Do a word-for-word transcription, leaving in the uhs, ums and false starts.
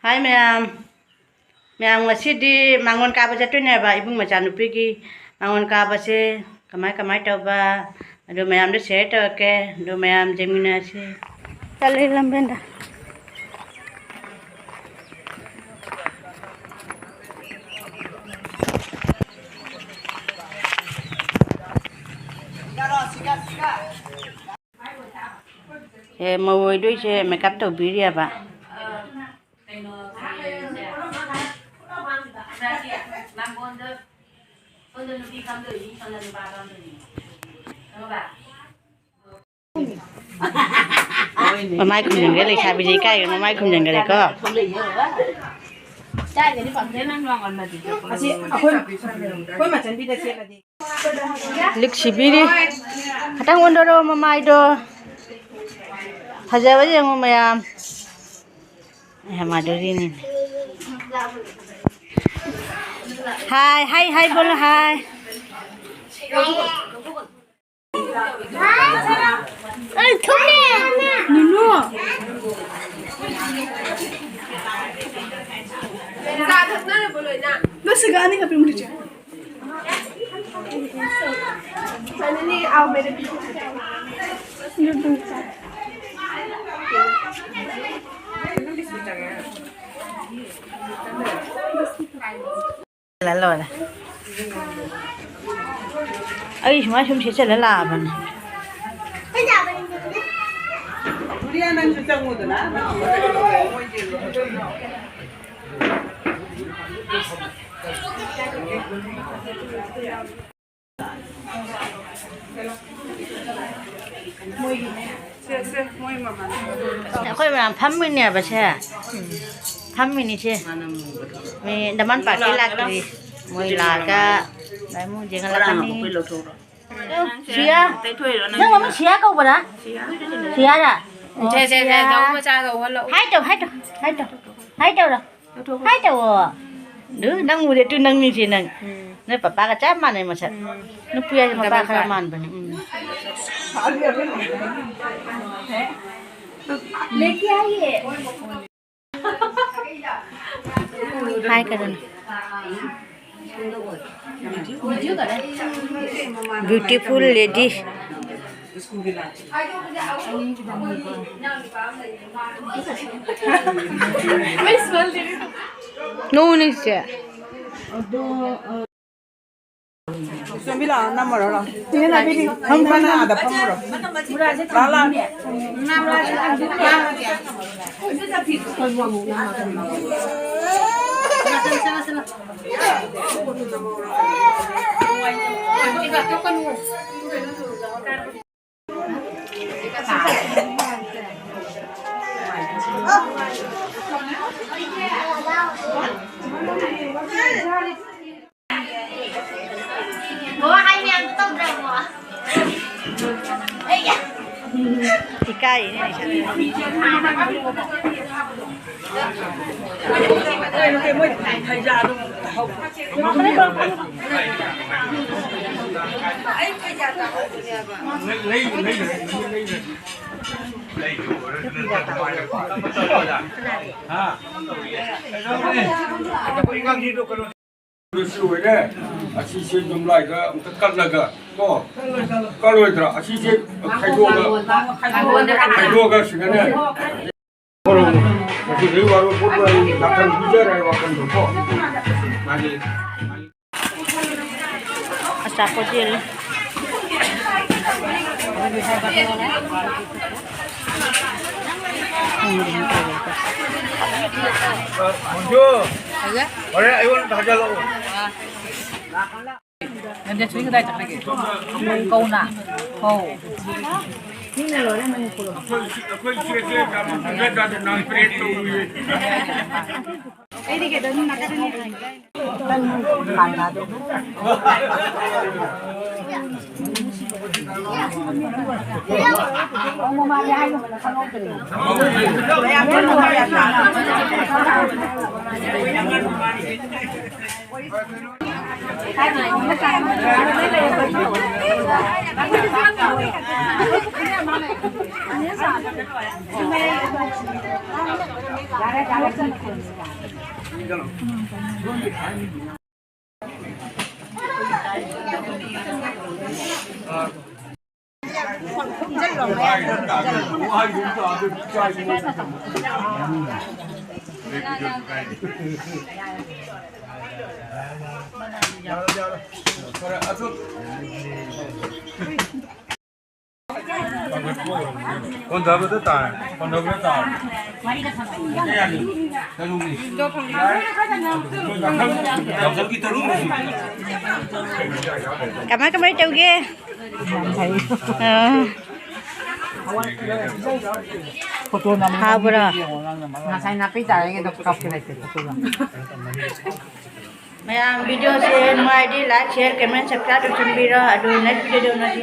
ꯍꯥꯏ ꯃꯌꯥꯝ, ꯃꯌꯥꯝ ꯉꯁꯤꯗꯤ ꯃꯥꯡꯒꯣꯟ ꯀꯥꯕ ꯆꯠꯇꯣꯏꯅꯦꯕ, ꯏꯕꯨꯡ ꯃꯆꯥꯅꯨꯄꯤꯒꯤ ꯃꯥꯡꯒꯣꯟ ꯀꯥꯕꯁꯦ ꯀꯃꯥꯏ ꯀꯃꯥꯏ ꯇꯧꯕ ꯑꯗꯨ ꯃꯌꯥꯝꯗꯣ share ꯇꯧꯔꯛꯀꯦ, ꯑꯗꯨ ꯃꯌꯥꯝ ꯌꯦꯡꯃꯤꯟꯅꯁꯤ꯫ ꯆꯠꯂꯦ ꯂꯝꯕꯦꯟꯗ꯫ ꯑꯦ, ꯃꯧ ꯑꯣꯏꯗꯣꯏꯁꯦ makeup ꯇꯧꯕꯤꯔꯤꯑꯕ꯫ ꯃꯃꯥꯏ ꯈꯨꯝꯖꯤꯟꯈ꯭ꯔꯦ, ꯂꯩꯁꯥꯕꯤꯁꯦ ꯏꯀꯥꯏꯒꯅꯨ, ꯃꯃꯥꯏ ꯈꯨꯝꯖꯤꯟꯈ꯭ꯔꯦꯀꯣ꯫ ꯑꯁꯤ ꯑꯩꯈꯣꯏ, ꯑꯩꯈꯣꯏ ꯃꯆꯟꯕꯤꯗ ꯁꯦꯠꯂꯗꯤ꯫ ꯂꯤꯛ ꯁꯤꯕꯤꯔꯤ꯫ ꯈꯤꯇꯪ ꯑꯣꯟꯊꯣꯔꯛꯑꯣ ꯃꯃꯥꯏꯗꯣ꯫ ꯐꯖꯕ ꯌꯦꯡꯉꯣ ꯃꯌꯥꯝ꯫ ꯑꯦ, ꯃꯥꯗꯨꯔꯤꯅꯤꯅꯦ꯫ ꯍꯥꯏ, ꯍꯥꯏ, ꯍꯥꯏ, ꯕꯣꯂꯣ, ꯍꯥꯏ꯫ ꯑꯩ ꯊꯨꯝꯃꯦ꯫ ꯅꯨꯅꯨ꯫ ꯆꯥ ꯊꯛꯅꯔꯕꯣ ꯂꯣꯏꯅ? ꯅꯁꯤꯒ ꯑꯅꯤꯈꯛ ꯄꯤꯔꯝꯃꯨ ꯆꯦ꯫ ꯂꯣꯏꯔꯦ꯫ ꯑꯩ ꯁꯨꯃꯥꯏ ꯁꯨꯝ ꯁꯦꯠꯆꯜꯂ ꯂꯥꯛꯑꯕꯅꯦ꯫ ꯒꯨꯔꯤꯌꯥ, ꯅꯪꯁꯨ ꯆꯪꯉꯨꯗꯅ꯫ ꯁꯦ, ꯁꯦ, ꯃꯣꯏ ꯃꯃꯥꯟꯅꯕ꯫ ꯑꯩꯈꯣꯏ ꯃꯌꯥꯝ ꯐꯝꯃꯤꯅꯦꯕ ꯁꯦ꯫ ꯐꯝꯃꯤꯅꯤ ꯁꯦ꯫ ꯃꯤ ꯗꯃꯥꯟ ꯄꯥꯔꯇꯤ ꯂꯥꯛꯇ꯭ꯔꯤ꯫ ꯃꯣꯏ ꯂꯥꯛꯑꯒ ꯂꯥꯏꯃꯨ ꯌꯦꯡꯍꯜꯂꯛꯀꯅꯤ꯫ ꯁꯤꯌꯥ? ꯅꯪ ꯃꯃꯤꯡ ꯁꯤꯌꯥ ꯀꯧꯕ꯭ꯔꯥ? ꯁꯤꯌꯥꯔꯥ? ꯑꯣ, ꯁꯦ, ꯁꯦ, ꯁꯦ, ꯁꯤꯌꯥ꯫ ꯒꯧ ꯃꯆꯥꯗꯣ ꯑꯣꯜꯂꯛꯑꯣ꯫ ꯍꯥꯏ ꯇꯧ, ꯍꯥꯏ ꯇꯧ, ꯍꯥꯏ ꯇꯧ꯫ ꯍꯥꯏ ꯇꯧꯔꯣ꯫ ꯂꯧꯊꯣꯛꯈꯣ꯫ ꯍꯥꯏ ꯇꯧꯋꯣ꯫ ꯑꯗꯨ ꯅꯪ ꯎꯔꯦ, ꯇꯨ ꯅꯪ ꯅꯤꯡꯁꯦ ꯅꯪ꯫ ꯎꯝ꯫ ꯅꯣꯏ ꯄꯄꯥꯒ ꯆꯞ ꯃꯥꯟꯅꯩ ꯃꯁꯛ꯫ ꯎꯝ꯫ ꯅꯨꯄꯤ ꯍꯥꯏꯁꯦ ꯃꯄꯥ ꯗꯕꯜ ꯈꯔ ꯄꯥꯔꯠ꯫ ꯃꯥꯟꯕꯅꯦ꯫ ꯎꯝ꯫ ꯂꯦꯛꯀꯦ ꯍꯥꯏꯌꯦ꯫ Hi ꯀꯩꯅꯣꯅꯦ꯫ Beautiful lady. ꯅꯣꯡꯅꯤꯡꯁꯦ꯫ ꯆꯣꯝꯕꯤꯂꯥ, ꯅꯝꯃꯔꯣ ꯂꯥꯎ꯫ ꯐꯝ ꯐꯝꯅ ꯑꯥꯗ ꯐꯝꯃꯨꯔꯣ꯫ ꯂꯥ ꯂꯥ꯫ ꯏꯀꯥꯏꯅꯦ꯫ ꯁꯤ ꯑꯣꯏꯔꯦ꯫ ꯑꯁꯤꯁꯦ ꯌꯨꯝꯂꯥꯏꯗ ꯑꯝꯇ ꯀꯠꯂꯒ ꯀꯣ꯫ ꯀꯠꯂꯣꯏꯗ꯭ꯔꯥ? ꯑꯁꯤꯁꯦ ꯈꯥꯏꯗꯣꯛꯑꯒ, ꯈꯥꯏꯗꯣꯛꯑꯒ ꯁꯤꯗꯅꯦ꯫ ꯃꯁꯤꯗꯩ ꯋꯥꯔꯣ ꯄꯣꯠ ꯂꯣꯏ ꯌꯥꯊꯪ ꯄꯤꯖꯔꯦ ꯋꯥꯈꯜꯗꯣ ꯀꯣ꯫ ꯃꯥꯒꯤ ꯑꯆꯥꯄꯣꯠ ꯌꯦꯜꯂꯤ꯫ ꯃꯣꯟꯖꯨ, ꯍꯣꯔꯦꯟ ꯑꯩꯉꯣꯟꯗ ꯊꯥꯖꯤꯜꯂꯛꯑꯣ꯫ ꯅꯟꯗꯦꯁꯣꯔꯤ ꯀꯗꯥꯏ ꯆꯠꯈ꯭ꯔꯒꯦ? ꯀꯧꯅ꯫ ꯀꯧ꯫ ꯑꯩꯈꯣꯏ ꯏꯆꯦꯁꯦ ꯌꯥꯝ ꯍꯟꯗꯛ ꯅꯪ ꯄ꯭ꯔꯦꯡ ꯇꯧꯔꯨꯏ꯫ ꯀꯣꯟꯊꯕꯗ ꯇꯥꯔꯦ, ꯀꯣꯟꯊꯕꯗ ꯇꯥꯔꯦ꯫ ꯀꯃꯥꯏ ꯀꯃꯥꯏ ꯇꯧꯒꯦ? ꯑꯥ꯫ ꯍꯥꯎꯕ꯭ꯔꯣ? ꯉꯁꯥꯏ ꯅꯥꯄꯤ ꯇꯥꯔꯤꯉꯩꯗ ꯀꯞꯀꯦ ꯂꯩꯇꯦ ꯐꯣꯇꯣꯗꯣ꯫ ꯃꯌꯥꯝ video ꯁꯦ ꯅꯨꯡꯉꯥꯏꯔꯗꯤ like, share, comment, subscribe ꯇꯧꯁꯟꯕꯤꯔꯣ꯫ ꯑꯗꯨ next video ꯗ ꯎꯅꯁꯤ꯫